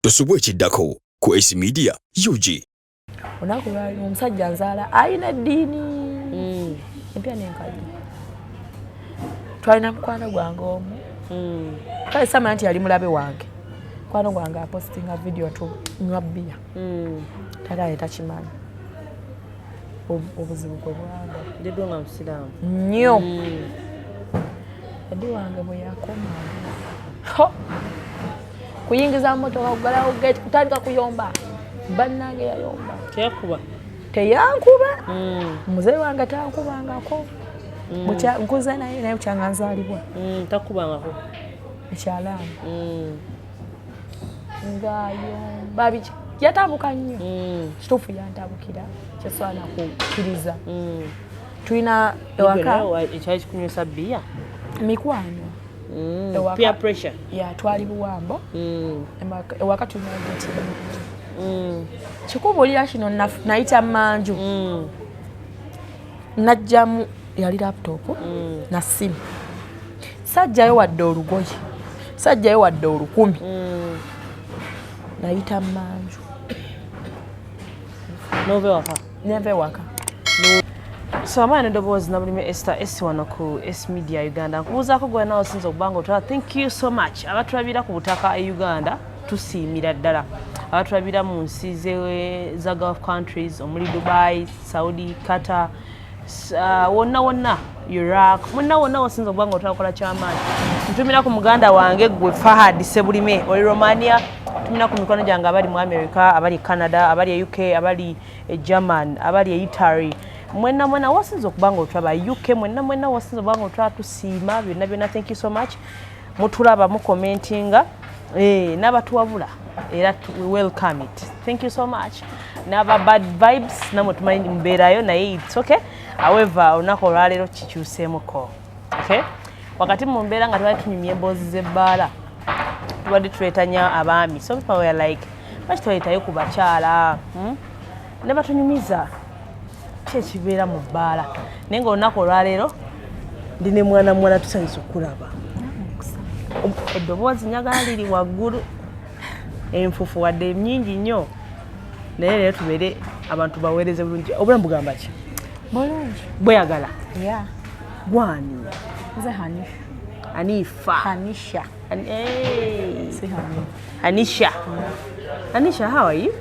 Tosubwa ekiddako ku S Media UG. Olunaku lwalina omusajja nzaala alina eddiini empya n'enkadde. Twalina mukwano gwange omu, kale samanya nti yali mulabe wange. Mukwano gwange apostinga video tunywa bbiya, taata ye takimanyi. Obuzibu gwe bwanga Ndidwa nga musiraamu. Nnyo. Daddy wange bwe yakomawo kuyingiza motoka, kugalawo gate, kutandika kuyomba, bannange yayomba. Teyakuba? Teyankuba. Muzeeyi wange tankubangako. Nkuze naye, naye bukyanga nzaalibwa. Takubangako. Ekyalaani ng'ayomba biki, yatabuka nnyo. Kituufu yantabukira, kyesobola kukkiriza. Tulina ewaka Ekyali kikunywesa bbiya? Mikwano. Ewaka. Peer pressure. Ya, twali Buwambo. Ewaka tulina geti. Kikubuulira kino, nayita manju, najjamu yali laptop na simu. Sajjayo wadde olugoye, sajjayo wadde 1000. Nayita manju. Nova ewaka? Nenva ewaka. So amaani eddoboozi nabulimi Esther S wano ku S Media Uganda. Nkubuuzaako gwe nawe osinza okuba nga otwala. Thank you so much. Abatulabira ku butaka e Uganda, tusiimira ddala. Abatulabira mu nsi za Gulf countries omuli Dubai, Saudi, Qatar, wonna wonna, Iraq, mwonna wonna wasinza okuba nga otwala kola kyamaanyi. Ntumira ku muganda wange gwe Fahad Sebulime oli Romania. Ntumira ku mikono gyange abali mu America, abali Canada, abali e UK, abali e German, abali e Italy, mwenna mwenna wasinza okuba nga otulaba, UK, mwenna mwenna wasinza okuba nga otulaba, tusiima byonna byonna. Thank you so much. Mutulaba, mukomentinga, n'abatuwabula era we welcome it. Thank you so much. N'aba bad vibes namwe tumanyi mubeerayo, naye it's okay. However, olunaku olwaleero kikyuseemuko, okay? Wakati mu mbeera nga tubadde tunyumya emboozi z'ebbaala, tubadde tuleetanya abaami, so people were like, lwaki twaleetayo ku bakyala, Ne batunyumiza ki ekibeera mu bbaala. Naye nga olunaku olwaleero ndi ne mwana muwala. Tusanyusa okulaba. Eddoboozi njagala liri waggulu, enfufu wadde nyingi nnyo, naye leero tubeere abantu baweereze bulungi. Obulamu bugamba ki? Bulungi. Bweyagala. Ya. Gwani? Nze Hanifa. Anifa? Hanisha. Hey. Si Hanifa. Anisha, Anisha, how are you?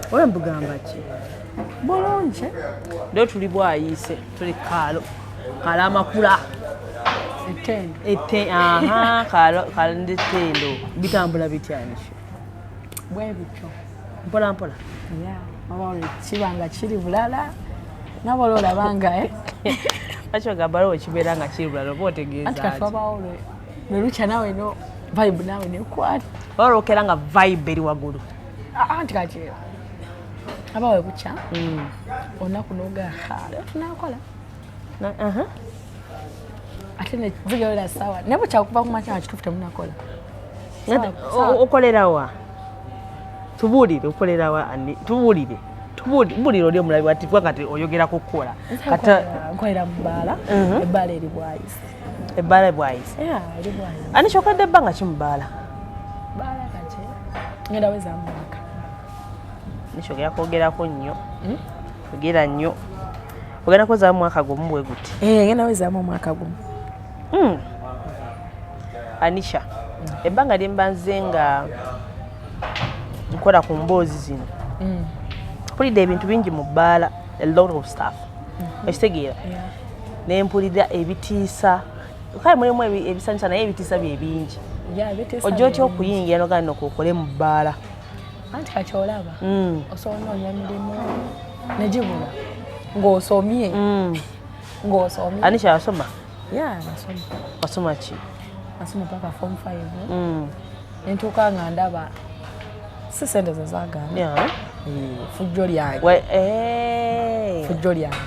Obulamu bugamba ki? Bulungi. Leero tuli Bwayiise, tuli kaalo, kaalo amakula. Ettendo. Ete aha, kaalo, kaalo ndetendo. Bitambula bitya, Anisha? Bwe bityo. Mpola mpola. Ya, oba kiba nga kiri bulala naba olwo olabanga, eh? Lwaki ogamba waliwo kibeera nga kiri bulala? Oba otegeeza Anti kati ki? wabawo lwe lukya naawe no vibe naawe nekwata. Oba olwokera nga vibe eri waggulu? Anti kati aba we bukya olunaku nogaa, leero tunakola. Ate nezigawera saawa naye bukya kuva ku makya nga kituufu temunakola. Okolerawa? Tubuulire, okolerawa? Ani, tubuulire. Tubuulire oli omulabi wati kuba kati oyogera ku kukola. Kati Nkolera mu bbaala. Ebbaala eri Bwayisi. Ebbaala Bwayisi? Yeah, eri Bwayisi. Ani kyokodde ebbanga ki mu bbaala? Bbaala kati ngenda weza mwaka. Nikyogera kwogerako nnyo, ogera nnyo, ogenda kwezaamu mwaka gumu bwe guti? Eh, ngenda wezaamu omwaka gumu. Anisha, ebbanga lye mba nze nga nkola ku mboozi zino, mpulidde ebintu bingi mu bbaala, a lot of stuff, okitegeera? Ne mpulira ebitiisa. Kale mulimu ebisanyusa, naye ebitiisa bye bingi. Yeah, bitiisa. Ojja otya Bingi. okuyingira nogamba nokokole mu bbaala? Anti kati olaba osobola onoonya mirimu negibula ng'osomye, ng'osomye. Anisha yasoma? Ya, nasoma. Wasoma ki? Nasoma paka form 5. Nentuuka nga ndaba si sente ze zaagaana. Fujjo lyange. Fujjo lyange.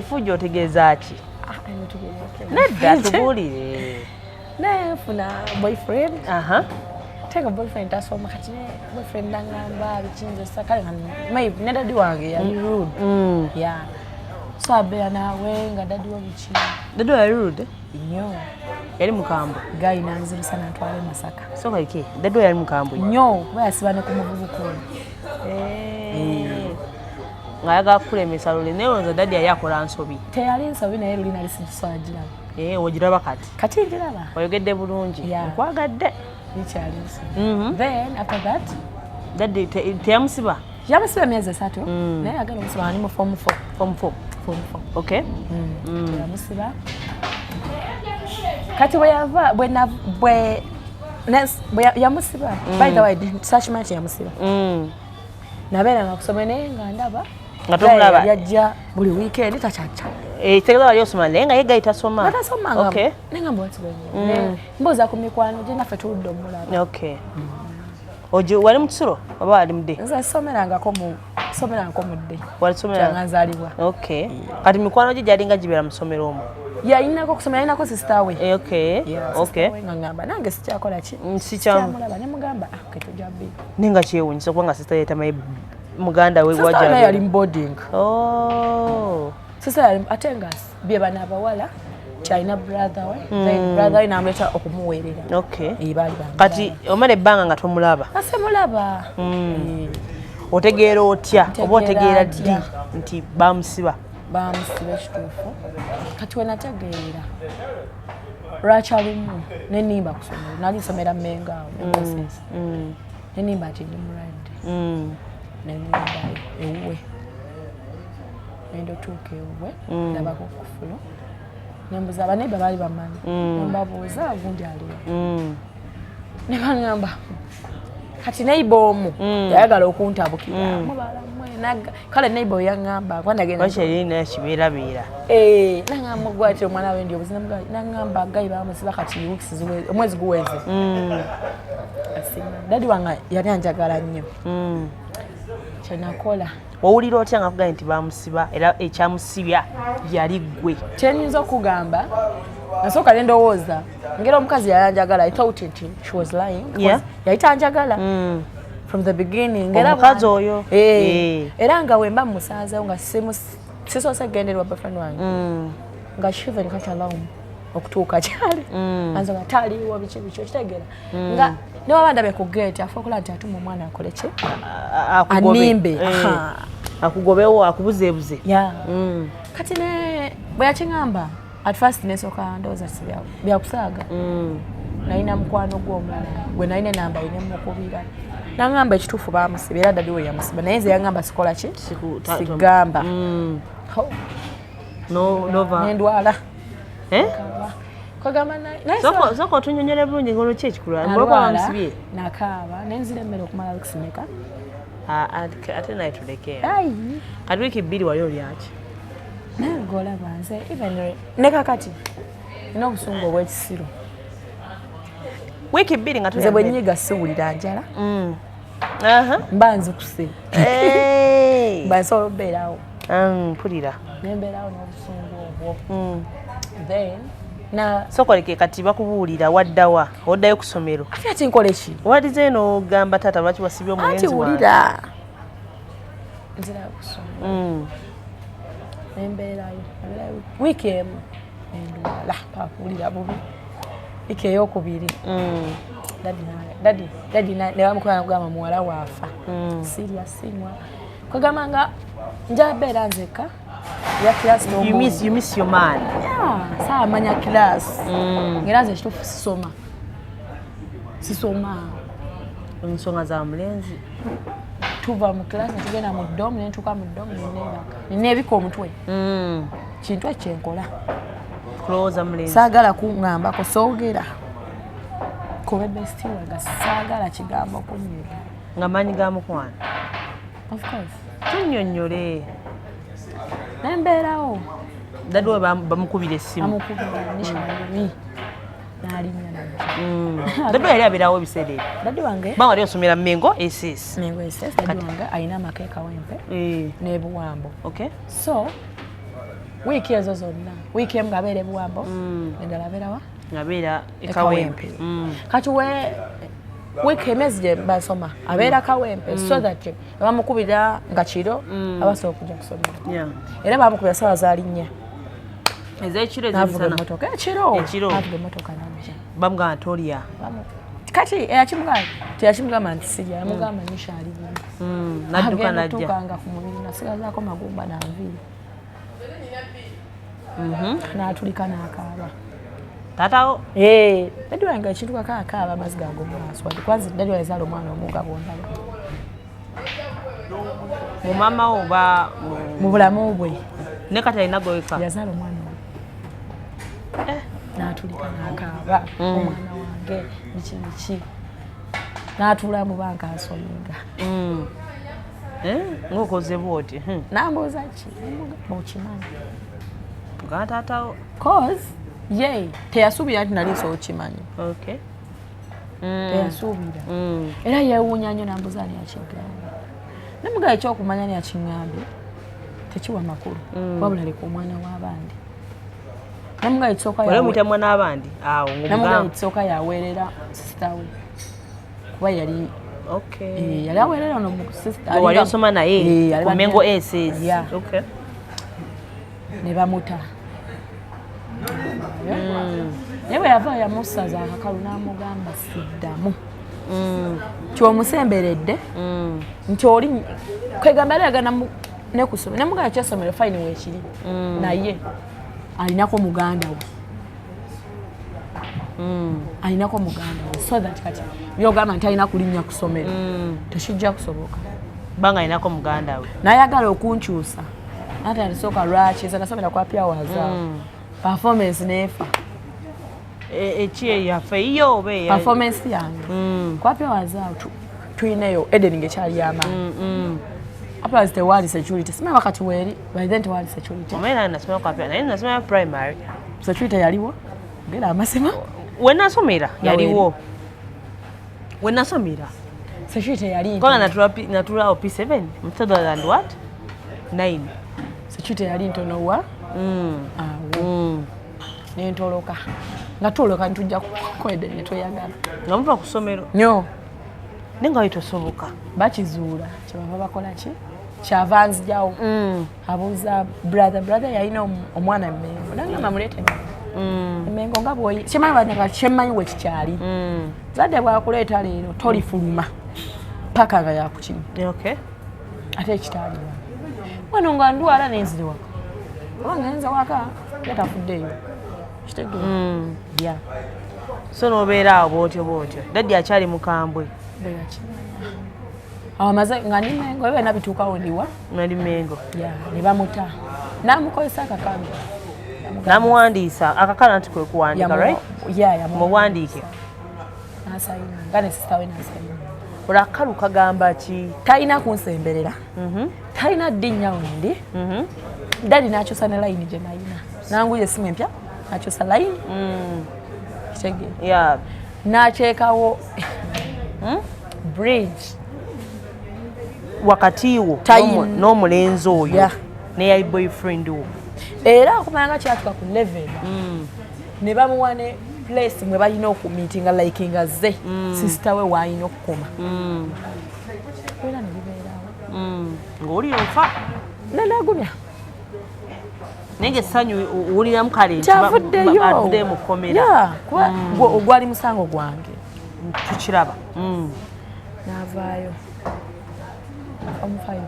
Fujjo otegeeza ki? Ah, eno tubireke. Nedda, tubuulire. Nenfuna boyfriend. Tenga boyfriend tasoma. Kati ne boyfriend nangamba bikinzesa, kale nga maybe ne daddy wange yali rude. Yeah. So abeera naawe nga daddy wo biki. Daddy yali rude? Nnyo. Yali mukambwe? Guy nanzirusa nantwala e Masaka. So like daddy yali mukambwe nnyo, kuba yasiba ne ku muvubuka ono. Ng'ayagala kukulemesa luli, naye olowooza daddy yali akola nsobi? Teyali nsobi, naye luli nali sigisobola giraba. Ogiraba kati? Kati ngiraba. Oyogedde bulungi. Nkwagadde. Bikyali nsobi. Then after that daddy teyamusiba? Yamusiba emyezi 3, naye agala omusiba ali mu form 4. Form 4. Form 4. Okay. Teyamusiba. Kati bwe yava bwe yamusiba. By the way, sakimanyi nti yamusiba. Nabeeranga kusoma naye nga ndaba nga tomulaba. Yajja buli weekend takyajja. Kitegeeza wali osoma naye nga ye guy tasoma. Nga tasoma. Naye nga what's going on? Mbuuza ku mikwano gye, naffe tuludde omulaba. Okay. Oje wali mu kisulo oba wali mu day? Nze somerangako mu day. Wali somera? Kyanga nzaalibwa. Okay. Kati mikwano gye gyalinga gibeera mu ssomero omwo? Yalinako okusoma, yalinako sister we. Okay. Okay. Nga ngamba nange sikyakola ki? Sikyamulaba ne mugamba okay tujja bbi. Ninga kyewuunyisa kubanga sister ye tamanyi muganda we gwajja. Sister yali mu boarding. Oh. Sister yali ate nga bye bana abawala kyalina brother we. Then brother we n'amuleeta okumuweerera. Okay. Baali bamulaba. Kati omala ebbanga nga tomulaba? Asemulaba. Otegeera otya oba otegeera ddi nti bamusiba? Bamusiba ekituufu. Kati we nategeera lwakyalumu ne nnimba ku ssomero, nali nsomera Mmengo awo ne nnimba nti ndi mulwadde. Ne ŋŋendayo ewuwe. Ngenda otuuka ewuwe, ndabako ku fulo. Ne mbuuza abaneighbor baali bamanyi. Ne mbabuuza gundi aliwa. Ne baŋŋamba kati neighbor omu yayagala okuntabukira. Mubala mmwe kale neighbor yaŋŋamba kuba nagenda. Lwaki yali kibeerabeera? Naŋŋamba gwati omwana we ndi obuzibu, naŋŋamba guy bamusiba kati weeks omwezi guweze. Daddy wange yali anjagala nnyo. Kyenakola. Owulira otya nga akugambye nti bamusiba era ekyamusibya yali ggwe? Kyenyinza okugamba, nasooka ne ndowooza ngeri omukazi yali anjagala, I thought nti she was lying. Yali tanjagala from the beginning. Omukazi oyo. Era nga wemba musanzeewo nga sisoose kugendererwa boyfriend wange. Nga she even can't allow me okutuuka gyali. Anze nga taliiwo biki biki okitegeera. Nga ne waba ndabye ku gate afa okulaba nti atuma omwana akole ki? Annimbe. Akugobewo akubuzeebuze. Kati ne bwe yakiŋŋamba at first nesooka ndowooza si byakusaaga. Nalina mukwano gw'omulala gwe nalina enamba ye ne mmukubira. Naŋŋamba ekituufu baamusiba era daddy we yamusiba, naye nze yaŋŋamba sikola ki? Sigamba. Nova. Nendwala. Kagamba naye sooka otunnyonnyole bulungi ng'olwo ki ekikulwa? Bamusibye? Nakaaba ne nzira emmere okumala weeks mmeka? Ate naye tuleke. Kati wiiki 2 wali olyaki? Naye ng'olaba nze even ne kakati nina obusungu obw'ekisiru. Wiiki 2 nga nze bwe nnyiga siwulira njala. Mba nzukuse. Mba nsobola okubeerawo. Mpulira. Ne mbeerawo n'obusungu obwo. Then sokoleke kati bakubuulira waddawa oddayo ku ssomero. Ate ati nkole ki? Walize n'ogamba taata lwaki wasibye omulenzi wange? Anti wulira. Nzira ku ssomero. Ne mbeerayo. Wiiki emu nendwala pakuwulira bubi. Wiiki ey'okubiri. Daddy ne bamukuba n'akugamba muwala waafa. Sirya sinywa. Kugamba nga nja beera nzekka. Ya class no you miss your man. Yeah, saamanya class. Ngera nze ekituufu sisoma. Sisoma. Ensonga za mulenzi. Tuva mu class ne tugenda mu dorm, ne ntuuka mu dorm ne neebaka. Ne neebika omutwe. Kintu ekyenkola. Kulowooza mulenzi. Saagala kuŋŋambako soogera. Kuba best wange saagala kigambo kunnyega. Nga maanyi ga mukwano. Of course. Tunnyonnyole. Nembeerawo. Daddy we bamukubira essimu. Amukubira nishaani. N'alinnya najja. Daddy we yali abeerawo ebiseera ebyo. Daddy wange. Ba wali osomera Mengo SS. Mengo SS. Daddy wange alina amaka e Kawempe. N'e Buwambo. Okay. So wiiki ezo zonna, wiiki emu ng'abeera e Buwambo, endala abeera wa? Ng'abeera e Kawempe. Kati we Wiiki, emyezi gye basoma abeera Kawempe, so that bamukubira nga kiro abasobola okujja kusomera. Era bamukubira sawa zaali 4 Ez'ekiro? Navuga Ezemisana? Emotoka ekiro. Ekiro. Navuga emotoka najja. Bamugamba tolya. Kati eyakimugamba teyakimugamba nti sirya, yamugamba Nisha ali bubi. Nadduka Agenda najja. otuukanga ku mubiri nasigazaako magumba nanviiri, n'atulika n'akaaba. Taatawo? Daddy wange ekintukako akaaba amazzi ago mumaaso wadde kwanza daddy wange zaala omwana omu nga bwondaba. Mu maama wo oba Mu bulamu bwe. Ne kati alina gweweka? Yazaala omwana omu n'atulika n'akaaba, omwana wange biki biki, n'atuula mu banka asoyinga. Ng'okoze bwoti? Nambuuza ki? Nemugamba okimanyi. Nga taatawo. Cause ye teyasuubira nti nali nsobola okimanyi. Teyasuubira era yeewuunya nnyo, nambuuza ani yakigambye. Nemugamba ekyokumanya ani yakiŋŋambye tekiwa makulu, wabula leka omwana w'abandi. Nemugamba ekisooka Wali omuyita mwana w'abandi awo? Nemugamba ng'omugamba ekisooka yaweerera sister we kuba yali yali aweerera ono mu sister. Gwe wali osoma naye yali ku Mengo SS? Yeah. Okay. Ne bamuta, naye bwe yava yamusaza akakalu n'amugamba siddamu kyomusemberedde nti oli kwegamba yali agenda ne kusomero. Nemugamba kyesomero fine weekiri, naye alinako muganda we, alinako muganda we, so that kati byogamba nti alina kulinnya ku ssomero tekijja kusoboka. Banga alinako muganda we. Nayagala okunkyusa ate alisooka lwaki nze nasomera kwa pyawaaza performance neefa. Eki eyaffe iyo oba eya? Performance yange kwa pyawaaza awo tuyineyo Eden ngaekyali yamaanyi. Otherwise tewaali security, simanyi wakati weeri, by then tewaali security. Omanyi nange nasomera kwa pya, naye nasomera primary. Security yaliwo, gera amazima. We nasomera yaliwo, we nasomera. Security yali Kubanga natula awo P7 mu 2000 and what, 9. Security yali ntono wa awo nentoloka nga twoloka ntujja kwede netweyagala. Nga muva ku ssomero? Nyo. Naye nga wali tosoboka. Bakizuula, kyebava bakola ki, kyava nzijawo abuuza brother, brother yalina omwana emengo, nagamba muleete emengo, emengo nga bwoyi kyemanyi banaka kyemmanyi wekikyali zadde bwakuleeta leero tolifuluma paka nga yakukima. Ate ekitaaliwa wano nga ndwala nenzire waka, oba ngenze waka yatafuddeeyo, kitegeera ya. So nobeera awo bwotyo bwotyo, daddy akyali mukambwe? Beera kimanya awo amaze nga ndi Mengo, ebyo byonna bituukawo ndiwa. Nali Mengo. Ya, ne bamuta n'amukozesa akakalu. Namuwandiisa akakala nti kwe kuwandika, right? Ya. Muwandiike. Nasayina nga ne sister we nasayina. Olwo akakalu kagamba ki? Talina kunsemberera, talina ddinnya wendi. Daddy n'akyusa ne layini gye nayina, nanguye esimu empya, n'akyusa layini, kitegeera? Yeah. N'akyekawo bridge. Wakati wo n'omulenzi oyo neyali boyfriend wo? Era okumanya nga kyatuka ku level ne bamuwa ne place mwe balina okumeetinga, like nga ze sister we waalina okukoma era ne bibeerawo. Ng'owulira ofa? Nenagumya. Naye ngaessanyu owuliramu kale nti Kyavuddeyo. Avuddeyo mu kkomera. Ya, kuba ogwali musango gwange. Tukiraba. N'avaayo omufayo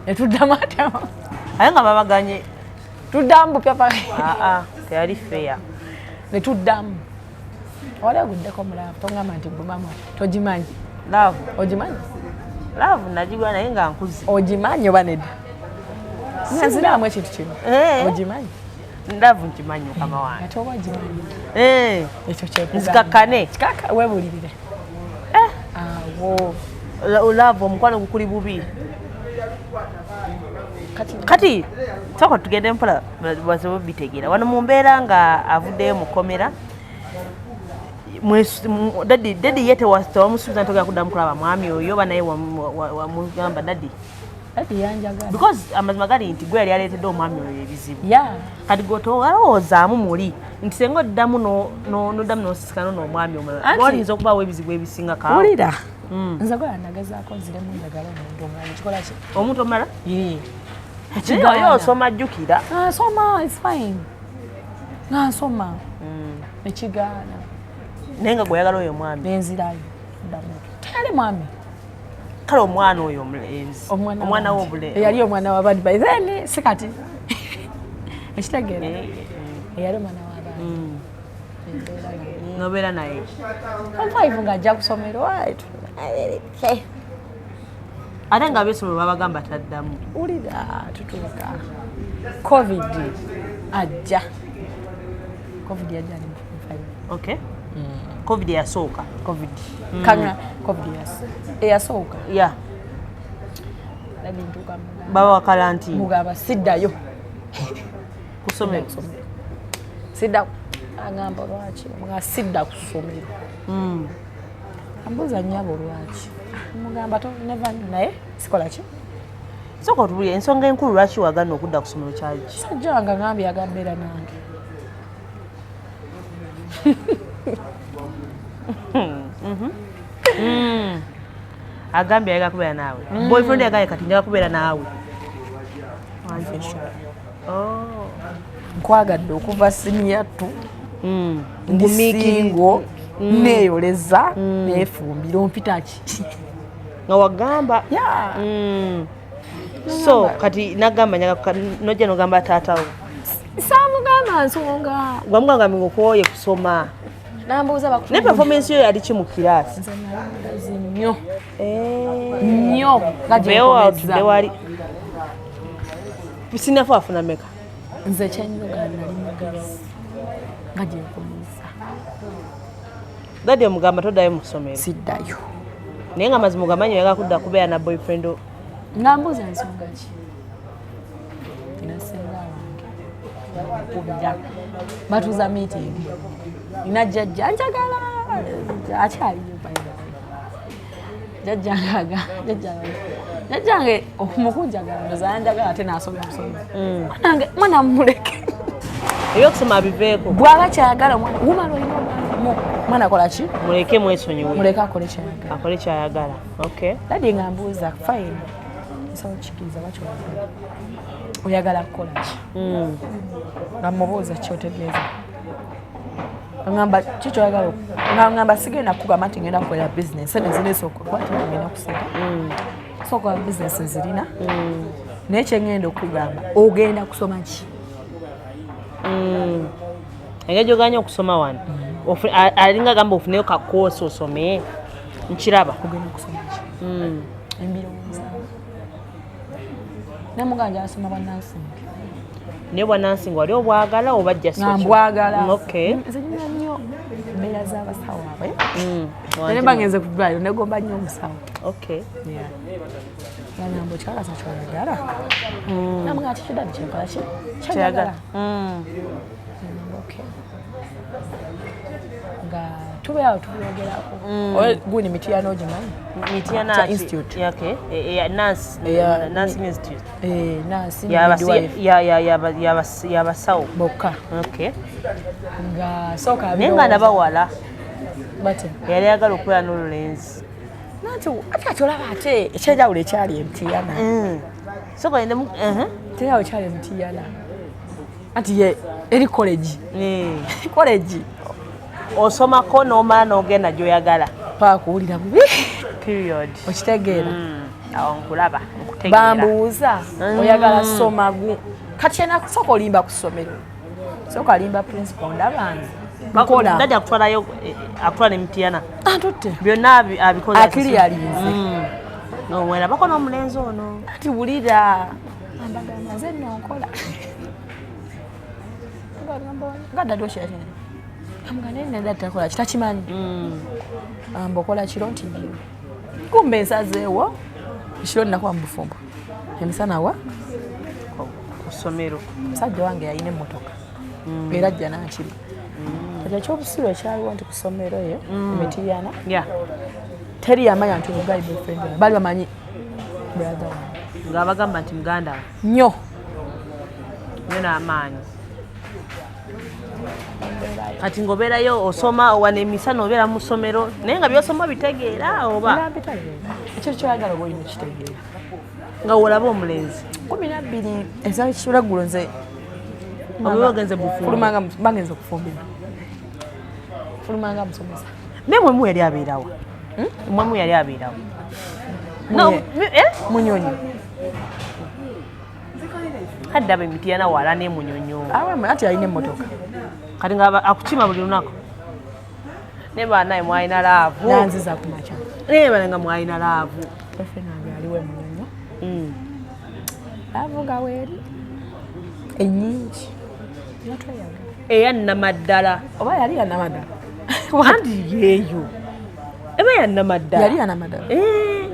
netuddamu ate. Aye nga babaganye. Tuddamu bupya pa. Aa, teyali feya. Netuddamu wali oguddeko mu love, tongamba nti gwe mama togimanyi. Love? Ogimanyi? Love nagigwa naye nga nkuze. Ogimanyi oba nedda? Nga nziraamu ekintu kino. Eh. Ogimanyi? Love nkimanyi, mukama wange. Ate oba ogimanyi, ekyo kyekugamba. Nzikakkane. Kikaka weebulirire awo. Love omukwano gukuli bubi. Kati Kati sooka tugende mpola basobe bitegeera wano mu mbeera nga avuddeyo mu kkomera. Daddy ye tewamusuubiza nti ogenda kuddamu kulaba mwami oyo, oba naye wamugamba daddy? Daddy yanjagala. Because amazima gali nti gwe yali aleetedde omwami oyo ebizibu. Yeah. Kati gwe towalowoozaamu muli nti senga oddamu noddamu n'osisikana n'omwami omulala Anti- wayinza okubaawo ebizibu ebisinga kaawo. Wulira. Nze gola nagezaako nziremu njagala omuntu omulala kikola ki? Omuntu omulala Yee. naye oyo osoma jjukira. Nga nsoma, it's fine. Nga nsoma. Nekigaana. Naye nga gweoyagala oyo omwami. Nenzirayo. Ddamu. Teyali mwami. Kale omwana oyo omulenzi. Omwana we obulenzi. Eyali omwana w'abandi by then si kati. Ekitegeera. Eyali omwana w'abandi. Embeera naye. Nobeera naye. Form five ng'ajja ku ssomero. Ate nga ab'essomero babagamba taddamu. Wulira tutuuka. Covid ajja. Covid yajja ali mu form five. Okay. Covid yasooka. Covid. Kanga Covid eyasooka. Yeah. Daddy ntuuka mugamba. Baba wa kalantiini. Mugamba siddayo. Ku ssomero. Sidda agamba lwaki? Mugamba sidda ku ssomero. Ambuuza nnyabo lwaki? Mugamba to never knew naye sikola ki? Sooka otubuulire ensonga enkulu lwaki wagaana okudda ku ssomero kyali ki? Sajja wange agambye agambeera nange. Agambye ayagala kubeera naawe. Boyfriend yagambye kati njagala kubeera naawe. Oh. Nkwagadde okuva siniya tu. Ndi Ngumiikiriza. single, neeyoleza, neefumbira ompita ki? Nga wagamba. Yeah. So kati nagamba njagala nojja n'ogamba taata wo. Saamugamba nsonga. Wamugamba nga okwoye kusoma. Nambuuza Ne performance yo yali ki mu kiraasi? Nze nali mugazi nnyo. Nnyo. Nga gye Beewo awo nkomezza. tudde wali. Sinafu afuna meka. Nze kyenyoga nali mugazi. Nga gye nkomezza. Daddy omugamba toddayo mu ssomero. Siddayo. Naye nga mazima ogamanyi oyagala kudda kubeera na boyfriend wo. Nga mbuuza nsonga ki? Nina ssenga wange. Nkubira. Batuuza meeting. Nina jjajja njagala akyaliyo by the way. Jjajjange jjajjange omukunjagala ndoza yanjagala ate n'asoma okusoma. Mwanange mwana mumuleke. Ebyokusoma abiveeko. Bw'aba kyayagala omwana wumala olina omwana mwana akola ki? Muleke mwesonyiwe. Muleke akole kyayagala. Akole kyayagala. Okay. Daddy nga mbuuza fine. Nsobola okukikiriza lwaki oyagala. Oyagala kukola ki? Nga mmubuuza kyotegeeza. Ngamba ki kyoyagala nga ngamba sigenda kugamba nti ngenda kukolera business ene zina esooka kuba ngenda kusiga. Sooka business nzirina. Naye kye ngenda okugamba ogenda kusoma ki? Engeri gy'oganye okusoma wano. Alinga agamba ofuneyo ka course osome. Nkiraba. Ogenda kusoma ki? Embirowooza. Namugamba njagala soma bwa nursing. Naye bwa nursing wali obwagala oba just Nga mbwagala. Okay. Nze nyina nnyo embeera z'abasawo abo. Naye mba ngenze ku ddwaliro negomba nnyo omusawo. Okay. Yeah. Bagamba okyagaza kyoyagala. Namugamba kiki daddy kyenkola ki? Kyenjagala. Okay. Nga tubeera awo tubyogerako. Oba gundi Mityana ogimanyi? Mityana Kya institute. Yeah, okay. Nurse, nursing institute. Nurse midwife. Yabasawo. Bokka. Okay. Nga sooka Naye nga nabawala. Batya. Yali ayagala okubeera n'olulenzi. Nanti ate ati olaba ate ekyenjawulo ekyali e Mityana. Sooka ogende mu Ekyenjawulo ekyali e Mityana. Anti ye eri college. College. Osomako n'omala n'ogenda gy'oyagala. Paka kuwulira bubi. Period. Okitegeera. Awo nkulaba, nkutegeera. Bambuuza oyagala soma gu. Kati ena sooka olimba ku ssomero. Sooka alimba principal ndaba nze. Nkola. Daddy akutwalayo akutwala e Mityana. Antutte. Byonna abikoze. Akili yalinze. N'omwerabako n'omulenzi ono. Anti wulira. Ambagamba nze nno nkola. Nga daddy okyatene. Amugamba naye nenda takola kitakimanyi. Amba okola kiro nti ndio. Kumbe nsazeewo ekiro nnakuba mu bufumbo. Emisana wa? Ku ssomero. Omusajja wange yalina emmotoka. Era ajja n'ankima. Kati ekyobusiru ekyaliwo nti ku ssomero eyo e Mityana. Yeah. Teri yamanya nti omugayi boyfriend wange. Baali bamanyi brother wange. Ng'abagamba nti muganda we. Nnyo. Nnyo n'amaanyi. Kati ng'obeerayo osoma wano emisana, obeera mu ssomero, naye nga by'osoma bitegeera oba? Ekintu kyoyagala oba olina okitegeera. Nga wolaba omulenzi. 12 ezakiraggulo nze Oba ogenze bufumbo? Bagenze okufumbirwa, fulumanga musomesa. Naye mwemu yali abeerawa? Mwemu yali abeerawa? Munyonyo. Kadde aba emitiyana wala n'emunyonyo. Ati alina emmotoka. Kati nga akukima buli lunaku. Naye banaye mwalina love. Nanziza ku makya. Naye bana nga mwalina love. Boyfriend wange aliwo emunyonyo. Love nga weeri ennyingi, natweyagala. Eyannamaddala. Oba yali yanamaddala? Andi yeeyo eba yannamaddala. Yali yanamaddala.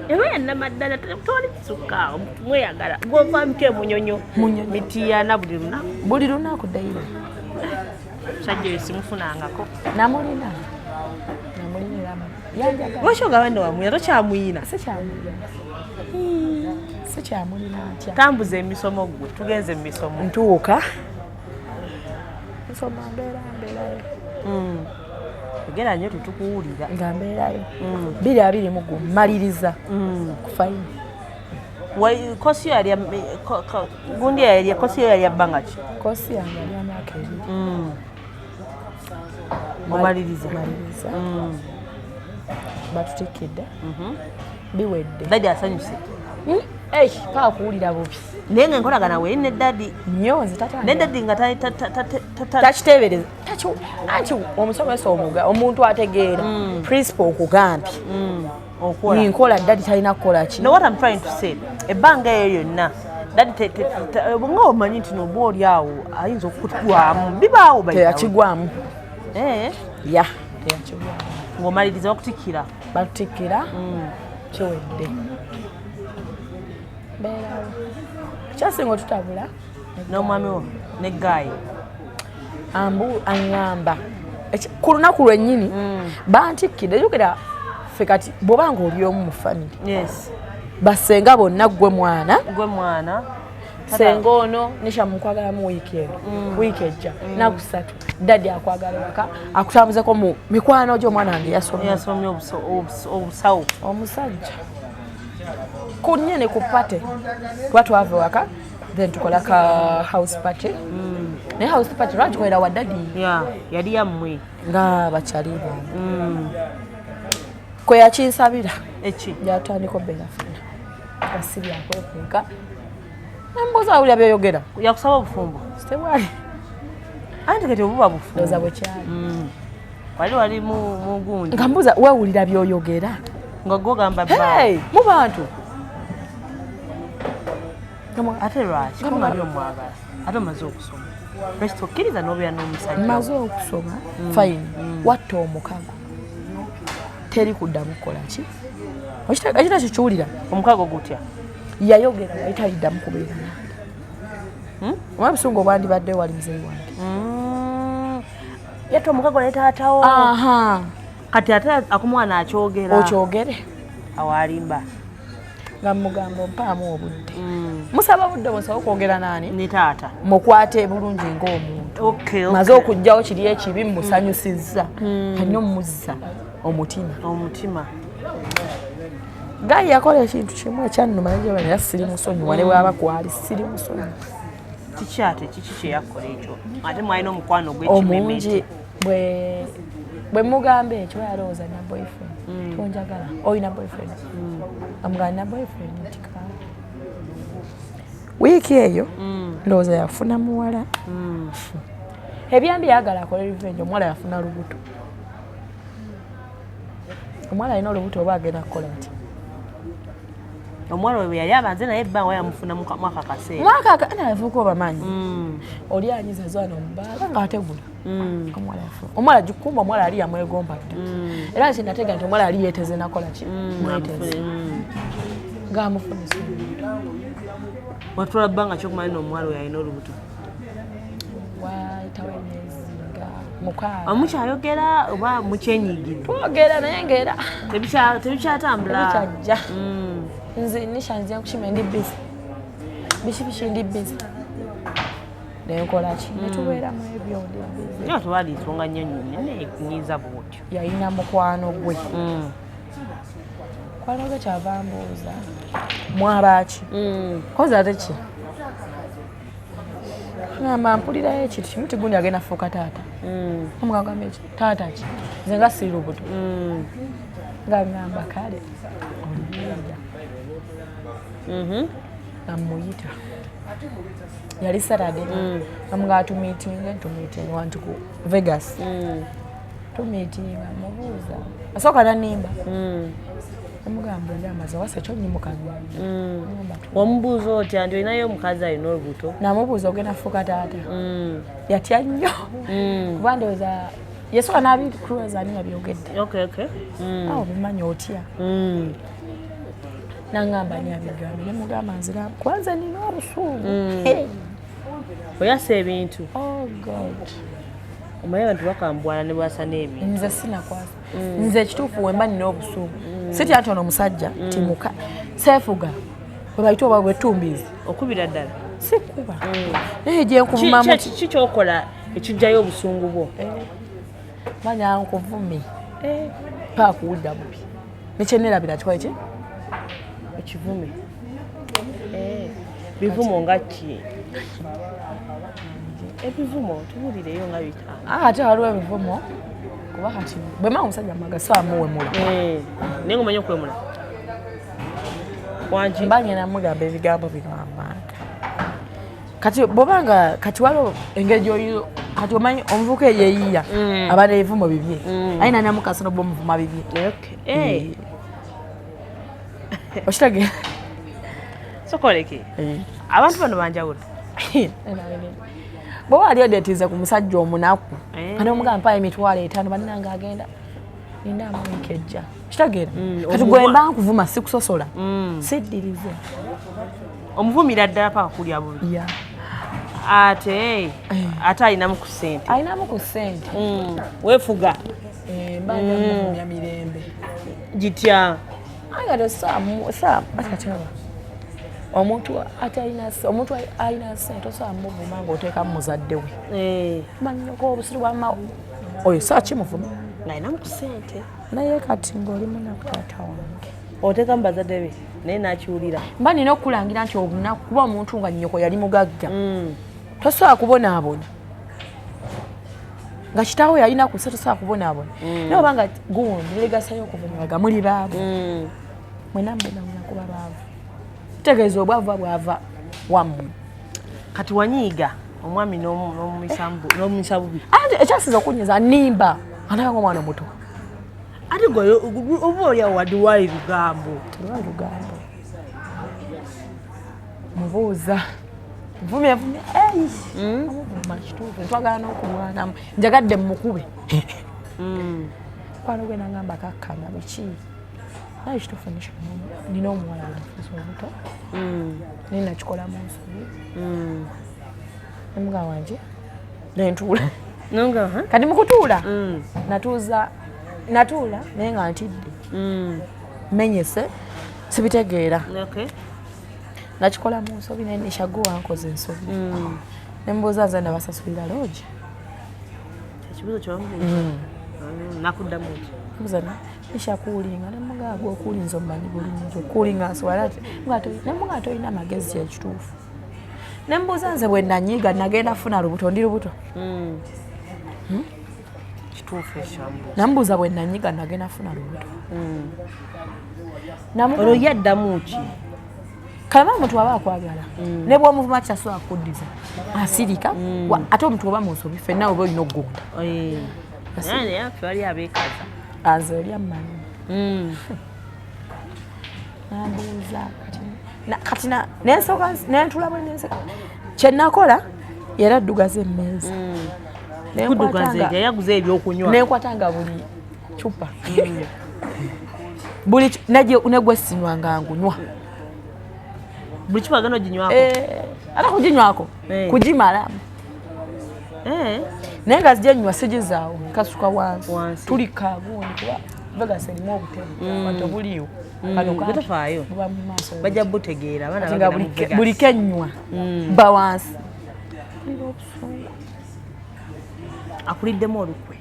Eba yannamaddala, tewali kisukka, mweyagala. Gova mutya emunyonyo? Munyonyo. Mitiyana buli lunaku? Buli lunaku daily. Musajja oyo simufunangako. Namulina, namulina era yanjagala. Lwaki ogamba nti wamuyina, tokyamuyina? Sikyamulina, sikyamulina ntya. Tambuza emisomo gwe, tugenze mu misomo. Ntuuka nsoma, mbeera mbeerayo. Ogera nnyo, tetukuwulira. Nga mbeerayo 2021, maliriza ku final. Kosi yo yali gundi, yali kosi yo yali yabbanga ki? Kosi yange yali emyaka 2. Omaliriza. Maliriza, batutikidde, biwedde. Daddy asanyuse? Paka kuwulira bubi. Naye nga enkolagana weeri ne daddy? Nnyo, nze tata. Ne daddy nga Takiteebereza. Anti omusomesa omuga omuntu ategeera principal okugambye okola. Nkola, daddy talina kukola ki. No, what I'm trying to say, ebbanga eyo yonna daddy nga omanyi nti noba oli awo ayinza okutwamu, bibaawo by the way. Teyakigwamu. Ya, teyakigwamu. Ng'omaliriza okutikkira. Batutikira, kiwedde, mbeerawo kyasinga otutabula. N'omwami wo ne guy. Ambu aŋŋamba ku lunaku lwennyini bantikkidde, jukira ffe kati bw'obanga oli omu mu family, basenga bonna ggwe mwana. Gwe mwana. Senga ono nisha mukwagalamu wiiki eno, wiiki ejja, naku 3 daddy akwagala waka akutambuzeko mu mikwano gyo, omwana wange yasomye. Yasomye obusawo. Omusajja ku nnyini ku party, kuba twava waka then tukola ka house party, naye house party lwagikolera wa daddy. Ya, yali yammwe. Nga bakyali bange kwe yakinsabira. Eki? Yatandika obeera funa nga si byakwekweka, nembuuza, awulira byeyogera? Yakusaba obufumbo? Tebwali. Anti kati obuba bufumbo. Ndowooza bwe kyali. Wali mu gundi. Nga mbuuza, weewulira byoyogera? Nga gwogamba bba. Hey, mu bantu. Ate lwaki ko nga byomwagala, ate omaze okusoma, lwaki tokkiriza n'obeera n'omusajja? Maze okusoma, fine, watta omukago, teri kuddamu kukola ki. Ekina kikiwulira. Omukago gutya? Yayogera yali taliddamu kubeera nange. Oba busungu obwandibadde wali muzeeyi wange. Yatta omukago ne taatawo. Aha. Kati ate akumwana akyogera. Okyogere. Awo alimba. Nga mugamba ompaamu obudde, musaba budde busobola okwogera naani? Ne taata. Mukwate bulungi ng'omuntu. Maze okugjawo kiri ekibi, musanyusizza, alina omuzza omutima. Omutima. Guy yakola ekintu kimu ekyannuma nejaba, era siri musonyiwa, ne bwaba kwali siri musonyiwa. Kiki ate, kiki kyeyakola ekyo? Ate mwalina omukwano Omungi. ogw'ekimemete. Bwe mugamba ekyo, yalowooza na boyfriend, tonjagala, olina boyfriend. Amugamba na boyfriend nti ka wiiki eyo ndowooza yafuna muwala. Ebyambi yagala akole revenge, omuwala yafuna lubuto. Omuwala alina olubuto, oba agenda kukola ati? Omuwala oyo bwe yali abanze naye ebbanga yamufuna mwaka kaseera. Mwaka nafuuka obamanyi oli anyiza zwana omubaala ng'ategula. Omuwala yafuna omuwala gikumba, omuwala ali yamwegomba dda, era kyenatega nti omuwala ali yeeteze, nakola ki, mweteze ng'amufunisa olubuto. Watwala bbanga kyokumanya n'omuwala oyo alina olubuto? Wayitawo emyezi nga 6. Mukyayogera oba mukyenyigidde? Twogera naye ngaera Tebikyatambula. Tebikyajja. Nze nisha nze nkukima, ndi busy. Biki biki, ndi busy, nenkola ki, netubeera mu ebyo, ndi busy. Naye tewali nsonga nnyo nnyo nene ekunyiiza bwotyo. Yalina mukwano gwe. Mukwano gwe kyava mbuuza, mwabaki? Kozi ate ki, ngamba mpulirayo ekintu kimu, tigundi agenda fuuka taata. Omugamba eki, taata ki? Nze nga siri lubuto. Nga ngamba kale oliwulira. Nga muyita, yali Saturday, nga tumeetinga, tumeetinga wantu ku Vegas. Tumeetinga, mubuuza, asooka nanimba, namugamba oli amaze wasa kyonyimuka. Wamubuuza otya nti olinayo omukazi alina olubuto? Namubuuza, ogenda fuuka taata? Yatya nnyo, kuba ndowooza yasooka n'abikuloza ani yabyogedde. Awo bimanyi otya. Nangamba ani abigambye, nemugamba nzira kwanza nina obusungu. Hey. Oyasa ebintu. Oh God. Omanyi abantu bakambwala ne bwasa n'ebintu. Nze sinakwasa. Nze ekituufu, wemba nina obusungu, sitya nti ono omusajja timuka seefuga bwe bayita oba bwetumbiizi. Okubira ddala? Sikuba, naye gyenkuvumamu. Ki kyokola ekijjayo obusungu bwo? Manya nkuvume paakuwulira bubi, nekyenerabira kikola ki. Ekivume, bivumo nga ki? Ebivumo tubulireyo nga bitaano. Ah, ate waliwo ebivumo, kuba kati bwe mba omusajja maga saamuwemula. Naye nga omanyi okwemula wangi? Mba ngenda mugamba ebigambo bino amanga. Kati bwobanga kati waliwo engeri gyoyi, kati omanyi omuvubuka eyeyiya aba n'ebivumo bibye, aye nanamukasa noba omuvuma bibye. Okitegeera? Sokoleke abantu bano banjawulo. Bwoba wali odeetize ku musajja omunaku, kati omugamba mpayo 50,000, bannange agenda nina amuwiiki ejja, kitegeera? Kati gwe mba nkuvuma sikusosola, siddirize. Omuvumira ddala paka kulya bubi? Ya. Ate alinamu ku ssente? Alinamu ku ssente. Weefuga? Mba njamuvumya mirembe. Gitya? Aye kati aba omuntu atalina, omuntu alina ssente osobola muvuma ng'oteekamu muzadde we. Manyoko obusiru bwama oyo saakimuvuma. Ng'alinamu ku ssente. Naye kati ng'oli munaku, taata wange. Oteekamu bazadde be naye n'akiwulira? Mba nina okukulangira nti obunaku, kuba omuntu nga nnyoko yali mugagga tosobola kubonaabona, nga kitaawe yalina ku sse tosobola kubonaabona. Naye oba nga gundi legasayo okuvumulaga muli baavu, mwena mubonabona kuba baavu, kitegeeza obwavu bwava wammwe. Kati wanyiiga omwami n'omuyisa bubi? Ate ekyasinza okunyiza, nimba alaba nga omwana omuto. Ate gwe oba oliawo wadde wali lugambo? Telwali lugambo. Mubuuza, nvumye vumye, amuvuma kituufu, ntwagala n'okulwanamu, njagadde mukube mukwano gwe, nagamba kakkana biki, naye kituufu nina omuwala gwenafuusa obuto, naye nakikola mu nsobi. Nemuga wanje nentuula. Kati mukutuula natuuza, natuula naye nga ntidde, menyese, sibitegeera. Nakikola mu nsobi, naye nishagu wankoze ensobi. Nembuuza, nze nabasasulira lodge? Ekibuuzo kyewamubuuza, nakuddamu ki? Mbuuza nishakuulinga, nemugaa gwe okuulinza omumanyi bulungi, okuulinga nsobola, nemugaa tolina magezi, kyekituufu. Nembuuza, nze bwe nanyiiga nagenda funa lubuto, ndi lubuto? Kituufu ekyamubuuza? Namubuuza, bwe nanyiiga nagenda funa lubuto? Olwo yaddamu ki? Kalama omuntu aba akwagala, ne bwomuvuma kyasobola kukuddiza, asirika. Ate omuntu oba mu nsobi, ffenna oba olina okugonda. Naye affe wali abeekaza. Nze oli ammanyi. Nambuuza kati nensooka nentula bwe nenseka, kyenakola era addugaza emmeeza. Kuddugaza yaguza ebyokunywa. Nenkwata nga buli cupa, buli negwe sinywa nga ngunywa. Buli cupa genda oginywako? Eh, ate kuginywako, kugimalamu. Naye nga zijja nywa, sigizaawo, kasuka wansi. Wansi. Tuli kagundi kuba Vegas erimu obutebe kati obuliiwo kano kampi, Tofaayo. Buba mu maaso. Bajja butegeera abaana Kati nga bagenda mu Vegas. buli kenywa ba wansi. Mpulira obusungu. Akuliddemu olukwe,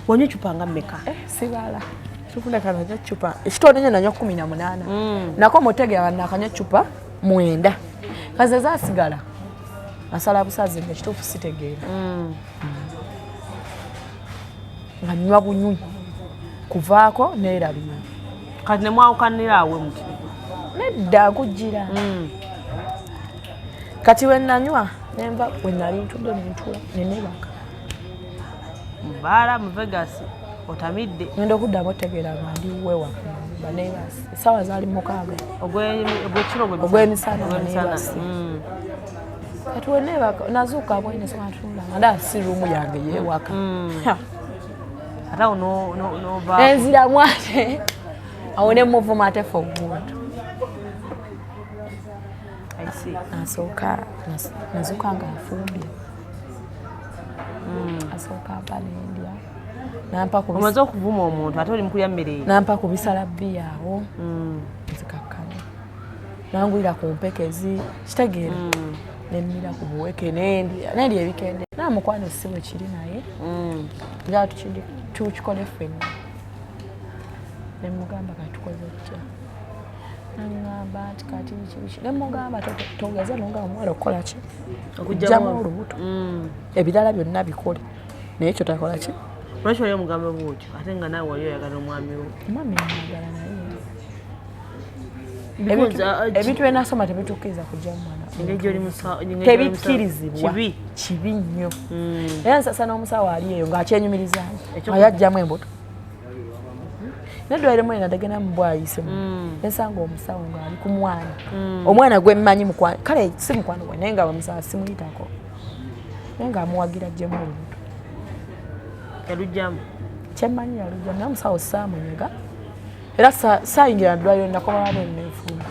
wanywa ecupa nga mmeka? Eh, sibala tufuna kananywa cupa ekitono nyo, nanywa 18. Nako mutegera nakanywa cupa 9, kaze zasigala asala busazi nga ekituufu sitegeera. Nga nywa bunywi kuvaako neerabira. Kati nemwawukanira awe muti? Nedda, nkujjira. Kati wenanywa nenva wenali ntudde nentula nenebaka. Mubaala mu Vegas otamidde? Ngenda okuddamu otegeera nga ndi wewaka banebasi, essaawa zaali 6. Ogwekiro? Ogw'emisana. Ogw'emisana. Neebase. Kati wenebaka nazuuka bwene soka ntunula nga ndaba si room yange yewaka. Ate awo nova? Enziramu ate awo nemuvuma ate for good. I see. Nasooka nazuuka nga afumbye, asooka ampa nendya, nampa ku Omaze okuvuma omuntu ate oli mukulya mmere ye. Nampa ku bisala bbiya awo nzikakkana, nangulira ku mpekezi, kitegeera, nemmira ku buweke nendya nendya ebikende namukwano. Si bwe kiri naye njala tukikole ffenna. Nemugamba kati tukoze tutya? Naŋŋamba nti kati biki biki. Nemugamba togeza nonga omuwala okukola ki? Okugjamu olubuto. Ebirala byonna bikole naye ekyo takola ki. Lwaki wali omugamba bwotyo ate nga naawe wali oyagala omwami wo? Omwami mwagala naye Because, ebintu byenasoma tebitukkiriza kujja mwana. Engeri gy'oli engeri gy'oli musawo. Tebikkirizibwa. Kibi. Kibi nnyo. Era nsasa n'omusawo ali eyo ng'akyenyumirizaamu Ekyo- nga yajjamu embuto neddwaliro mwena ndagenda mu bwayise ensanga omusawo ng'ali ku mwana, omwana gwe mmanyi mukwano, kale si mukwano gwe naye nga omusawo simuyitako naye ng'amuwagira ajjemu olubuto. Yalugjamu? Kyemmanyi yalugjamu naye omusawo saamunyega era saayingira ddwaliro, nakoma bwe neefuuma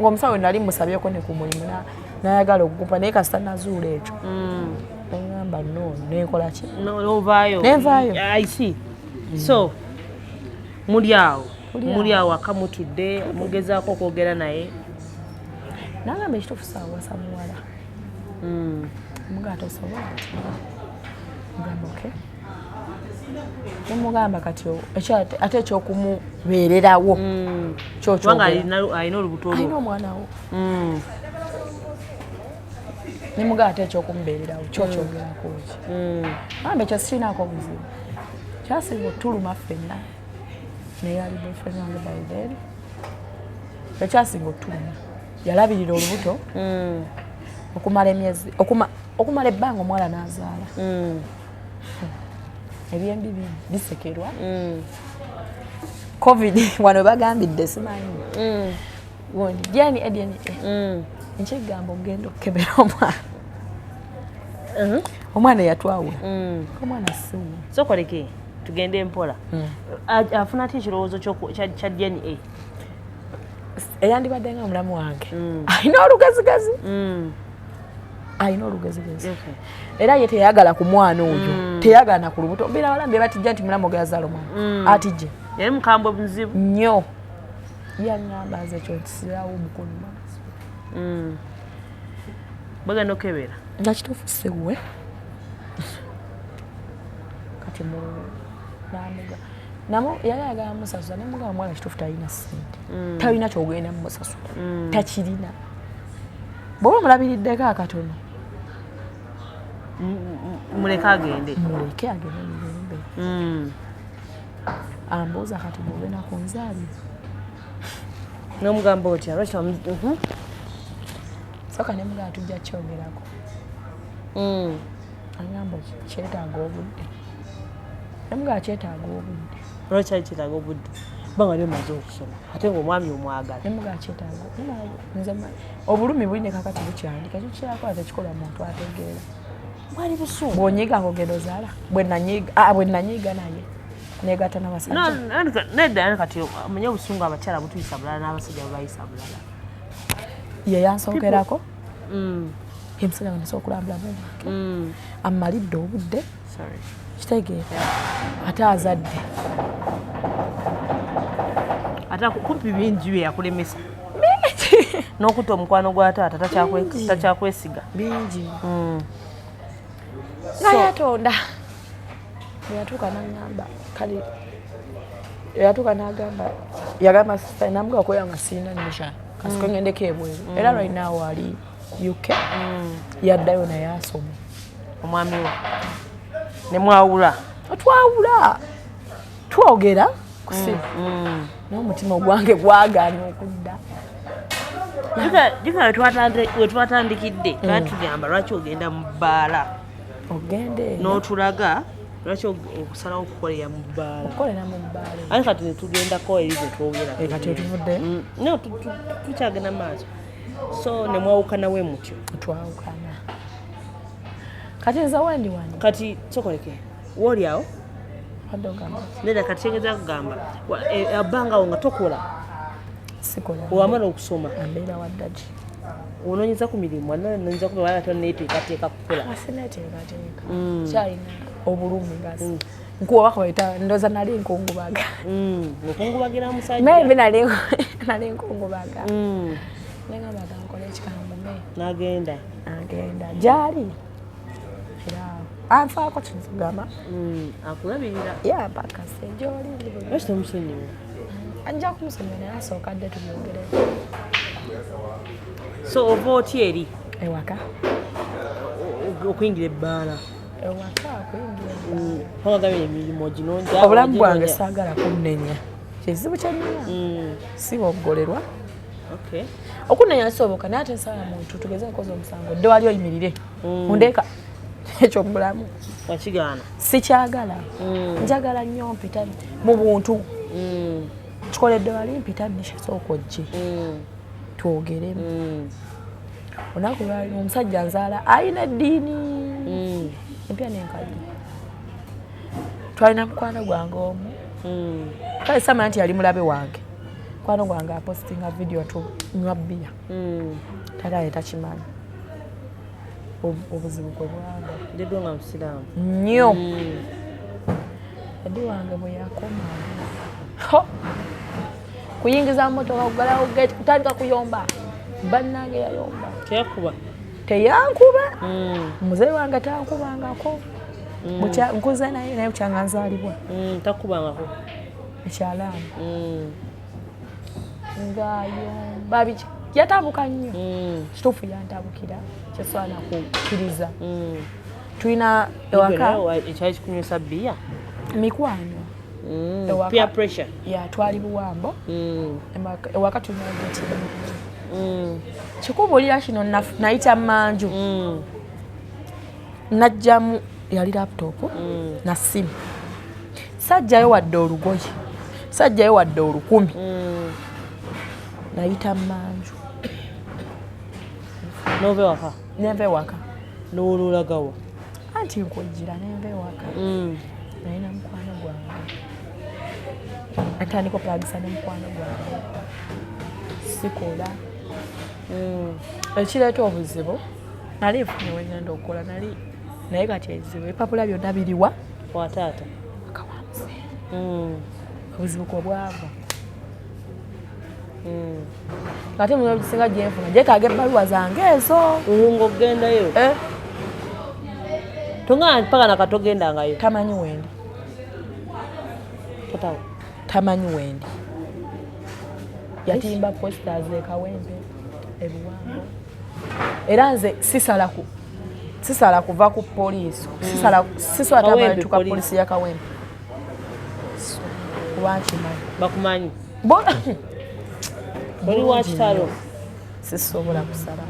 ng'omusawo nali musabyeko ne ku mulimu n'ayagala okugumpa naye kasita nazuula ekyo neŋŋamba no nenkola ki. Novaayo? Nenvaayo. I see. So muli awo? Muli awo. Muli awo aka mutudde mugezaako okwogera naye? Nagamba ekituufu saawasa muwala. Mugamba tosobola, mugamba okay. Nemugamba kati ate ekyokumubeererawo Kubanga alina olubuto alina olwo. Omwana wo. Nemugamba ate ekyokumubeererawo kyokyogerako ki? Gamba ekyo sirinaako buzibu, kyasinga otuluma ffenna naye ali boyfriend wange by then, ekyasinga otuluma yalabirira olubuto okumala emyezi okumala ebbanga, omuwala n'azaala. Ebyembi bisekerwa. Covid wano bagambidde simanyi gundi DNA DNA nkyegamba ogenda okukebera omwana, omwana yatwawula, omwana siwo. Sokoleke tugende mpola. Afuna atya ekirowoozo kya DNA? Eyandibadde nga omulamu wange alina olugezigezi, alina olugezigezi. Era ye teyagala ku mwana oyo, teyagala na ku lubuto. Mbeera balambi batijja nti mulamu ogeyazaala omwana atijje. Yali mukambwe buzibu? Nnyo. Yaŋŋamba nze ekyo nkisirawo omukono maaso. Bagenda okukebera? Nga kituufu siwe. Kati mu namuga namu yali ayagala musasula, nemugamba omwana kituufu talina ssente, talina kyogenda mumusasula, takirina. Bw'oba omulabiriddeko akatono. Muleke agende. Muleke agende mirembe. Ambuuza kati bwogenda kunzaalira? Nomugamba otya? Lwaki Soka nemugamba tujja kyogerako. Agamba kyetaaga obudde, nemugamba kyetaaga obudde. Lwaki kyali kyetaaga obudde kubanga li omaze okusoma ate ngaomwami omwagala? Nemugamba kyetaaga nze obulumi buli ne kakati bukyandika ekyo kyakola tekikola muntu ategeera. Bwali busungu. Bwonyiga ngaogenda ozaala, bwe nanyiga naye negatta nabasajja. Nedda, yani kati omanye obusungu abakyala butuyisa bulala n'abasajja bubayisa bulala. Ye yansookerako, ye musajja nga nasobola okulambula bwange, amalidde obudde. Sorry. Kitegeera ate azadde. Taata kumpi bingi bye yakulemesa n'okutta omukwano gwa taata takyakwesiga. Bingi. Naye atonda yatuuka naŋŋamba, kale yatuuka n'agamba, yagamba namuga okubeera nga sirina nisha kasiko ngendeko ebweru. Era right now ali UK, yaddayo naye asoma. Omwami wo ne mwawula? Twawula, twogera kusimu, naye omutima ogwange gwagaana okudda. Jukira we twatandikidde, twali tugamba lwaki ogenda mu bbaala. Ogenda eyo. N'otulaga lwaki okusalawo okukolera mu bbaala. Okukolera mu bbaala. Ate kati netugendako eri zetwogera. Eh, kati otuvuddeyo. No, tukyagenda mu maaso. So ne mwawukana we mutyo? Twawukana, kati nze wendi wano. Kati sokoleke wooli awo. Badde ogamba? Nedda, kati kyengeza kugamba ebbanga awo nga tokola. Sikola. Wamala okusoma. Ambeera wa ddagi. Onoonyeza ku mirimu, anoonyeza ku mirimu, toneeteekateeka kukola. Asineteekateeka, kyalina obulumi nga nkuwa bakweta, ndooza nali nkungubaga. Okungubagira musajja. Maybe nali nkungubaga, nengamba gankole ekikangume. N'agenda. Agenda gyali era anfaako, kigamba. Akulabirira. Yampakase gyoli ndi bulungi. Lwaki tomusonyiwa? Ajja kumusonyiwa, naye asooka dde tubyogereko. So ova otya eri? Ewaka. Okuyingira ebbaala. Ewaka okuyingira ebbaala. Pagagabye emirimu oginoonya. Obulamu bwange saagala kunnenya, kizibu kyenina, siboggolерwa. Okunenya kisoboka, naye ate nsala muntu tugeze nkoza omusango dde wali oyimirire ondeeka ekyo mubulamu. Wakigaana. Sikyagala. Njagala nnyo mpita mu buntu, kikoledde wali mpita nisha, sooka ojje twogeremu. Olunaku lwalina omusajja nzaala alina eddiini empya n'enkadde. Twalina mukwano gwange omu, kale samanya nti yali mulabe wange. Mukwano gwange apostinga video tunywa bbiya, taata ye takimanyi. Obuzibu kwe bwava. Ndiddo nga musiraamu. Nnyo. Daddy wange bwe yakomawo kuyingiza motoka, kugalawo gate, kutandika kuyomba, bannange yayomba. Teyakuba? Teyankuba. Muzeeyi wange tankubangako. Nkuze naye, naye bukyanga nzaalibwa. Takubangako. Ekyalaani ng'ayomba biki, yatabuka nnyo. Kituufu yantabukira, kyesobola nakukkiriza. Tulina ewaka. Ekyali kikunywesa bbiya? Mikwano. Ewaka. Peer pressure. Ya, twali buwambo. Ewaka tulina geti. Kikubuulira kino, nayita manju, najjamu yali laptop na simu, sajjayo wadde olugoye, sajjayo wadde 1000. Nayita manju. Nova ewaka? Nenva ewaka. N'olulagawa? Anti nkujira, nenva ewaka, nalina mukwano gwange, atandika okulagisa ne mukwano gwange, sikola. Ekireeta obuzibu, nali nfunye wengenda okukola nali, naye kati ebizibu ebipapula byonna biriwa? Wa taata. Akawamuze. Obuzibu kwe bwava. Ate mu bisinga gyenfuna gyetaaga ebbaluwa zange ezo. Nga ogendayo? Eh. Tonga paka nakatogendangayo? Tamanyi wendi. Tatawo? Tamanyi wendi. Yatimba posters ekawempe, ebiwango, era nze sisala kuva ku poliisi, sisala, sisobola. Kawempe Tamantuka. Poliisi. Poliisi ya Kawempe. So, kuba nkimanyi. Bakumanyi. Oli wa kitalo. Sisobola kusala.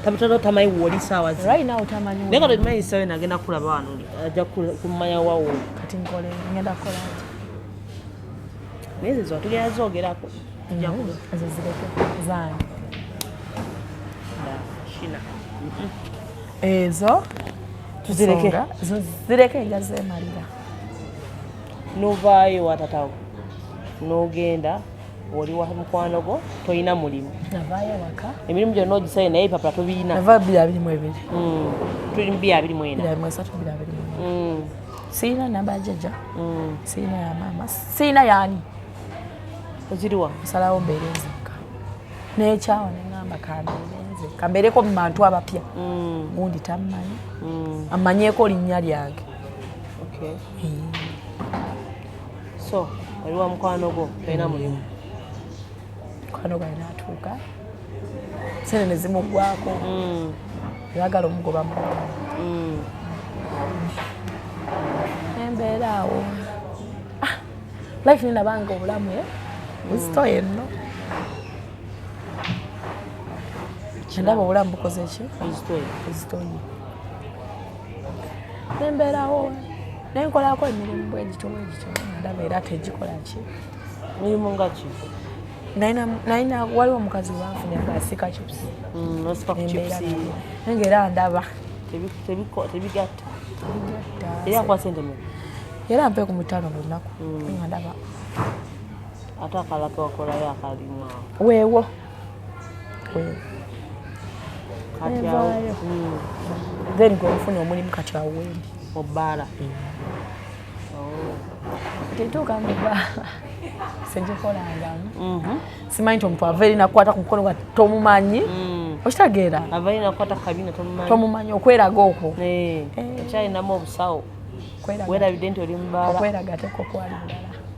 Tamatalo tamanyi woli saawa zi? Right now tamanyi Naye wendi. kati omanyi saawa nagenda kulaba wano, ajja kumanya wawo. Kati nkole, ngenda kukola nti? Naye ezo tugenda zoogerako. Ezo zireke zange. Shina. Ezo Tuzireke. nsonga, zo zireke, nja zeemalira. Novaayo watatawo n'ogenda oli wa mukwano gwo, tolina mulimu. Navaayo waka. Emirimu gyonna ogisaye, naye ebipapula tobiina. Nava 2022. Tuli mu 2024. 2023, 2024. Sirina namba ya jjajja, sirina ya maama, sirina yaani. Oziriwa? Nsalawo mbeere nzekka, nekyawa neŋamba kambeere nze, kambeereko mu bantu abapya. Gundi tammanyi, amanyeeko linnya lyange. Okay. So oli wa mukwano gwo, tolina mulimu? Mukwano gwange natuuka, sente ne zimuggwako, eyagala omugoba mu embeera awo. Ah, life nenabanga obulamu buzitoye nno, ndaba obulamu bukoze ki? Buzitoye. Buzitoye. Nembeerawo nenkolako emirimu bwegityo bwegityo, ndaba era tegikola ki. Mirimu nga ki? Nalina, waliwo omukazi wanfunira nga asika chips. Osika ku Nembeera chips. naye. Naye nga era ndaba Tebigatta. Tebigatta. Era akuwa sente mmeka? Era mpe ku 500 buli lunaku, nga ndaba. Ate akalala kewakolayo akalimu awo? Weewo, weewo. Kati awo? Nevaayo. Then gwe nfuna omulimu, kati awo wendi. Mu bbaala? Tetuuka mu bbaala, segikolangamu. Simanyi nti omuntu ava eri nakukwata ku mukono nga tomumanyi, okitegeera? Ava eri nakukwata ku kabina, tomumanyi. Tomumanyi, okweraga okwo. Okyalinamu obusawo? Okweraga. Weerabidde nti oli mu bbaala. Okweraga tekwo kwali bulala.